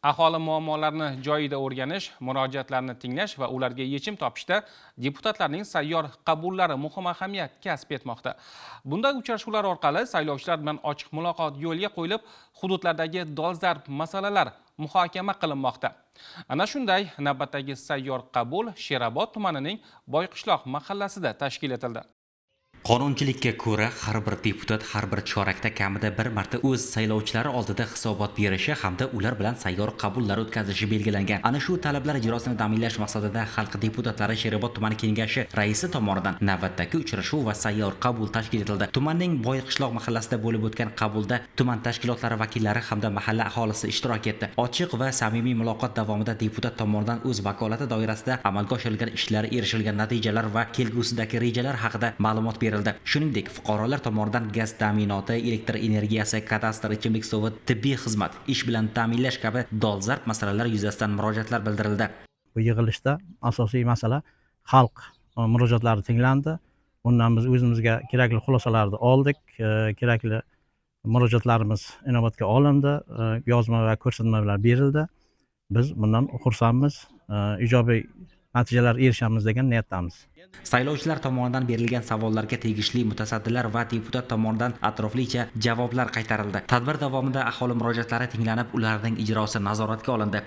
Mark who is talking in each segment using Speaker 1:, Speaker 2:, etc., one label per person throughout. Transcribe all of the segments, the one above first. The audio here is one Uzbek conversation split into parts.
Speaker 1: Aholi muammolarini joyida o'rganish, murojaatlarni tinglash va ularga yechim topishda deputatlarning sayyor qabullari muhim ahamiyat kasb etmoqda. Bunday uchrashuvlar orqali saylovchilar bilan ochiq muloqot yo'lga qo'yilib, hududlardagi dolzarb masalalar muhokama qilinmoqda. Ana shunday navbatdagi sayyor qabul Sherobod tumanining Boyqishloq mahallasida tashkil etildi.
Speaker 2: Qonunchilikka ko'ra, har bir deputat har bir chorakda kamida bir marta o'z saylovchilari oldida hisobot berishi hamda ular bilan sayyor qabullar o'tkazishi belgilangan. Ana shu talablar ijrosini ta'minlash maqsadida xalq deputatlari Sherobod tumani kengashi raisi tomonidan navbatdagi uchrashuv va sayyor qabul tashkil etildi. Tumanning Boyqishloq mahallasida bo'lib o'tgan qabulda tuman tashkilotlari vakillari hamda mahalla aholisi ishtirok etdi. Ochiq va samimiy muloqot davomida deputat tomonidan o'z vakolati doirasida amalga oshirilgan ishlar, erishilgan natijalar va kelgusidagi rejalar haqida ma'lumot berildi. Shuningdek, fuqarolar tomonidan gaz ta'minoti, elektr energiyasi, kadastr, ichimlik suvi, tibbiy xizmat, ish bilan ta'minlash kabi dolzarb masalalar yuzasidan murojaatlar bildirildi.
Speaker 3: Bu yig'ilishda asosiy masala xalq murojaatlari tinglandi. Bundan biz o'zimizga kerakli xulosalarni oldik, kerakli murojaatlarimiz inobatga olindi, yozma va ko'rsatmalar berildi. Biz bundan xursandmiz, ijobiy natijalar erishamiz degan niyatdamiz.
Speaker 2: Saylovchilar tomonidan berilgan savollarga tegishli mutasaddilar va deputat tomonidan atroflicha javoblar qaytarildi. Tadbir davomida aholi murojaatlari tinglanib, ularning ijrosi nazoratga olindi.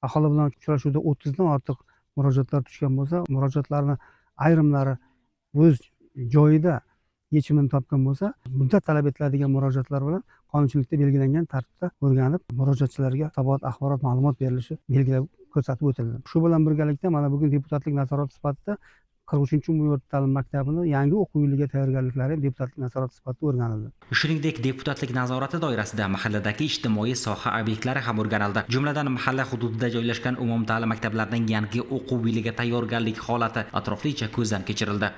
Speaker 4: Aholi bilan uchrashuvda 30 dan ortiq murojaatlar tushgan bo'lsa, murojaatlarni ayrimlari o'z joyida yechimini topgan bo'lsa, muddat talab etiladigan murojaatlar bilan qonunchilikda belgilangan tartibda o'rganib, murojaatchilarga hisobot, axborot, ma'lumot berilishi belgilab ko'rsatib o'tildi. Shu bilan birgalikda mana bugun deputatlik nazorati sifatida 43 umumiy o'rta ta'lim maktabini yangi o'quv yiliga tayyorgarliklari deputatlik nazorati sifatida o'rganildi.
Speaker 2: Shuningdek, deputatlik nazorati doirasida mahalladagi ijtimoiy soha obyektlari ham o'rganildi. Jumladan, mahalla hududida joylashgan umumta'lim maktablarining yangi o'quv yiliga tayyorgarlik holati atroflicha ko'zdan kechirildi.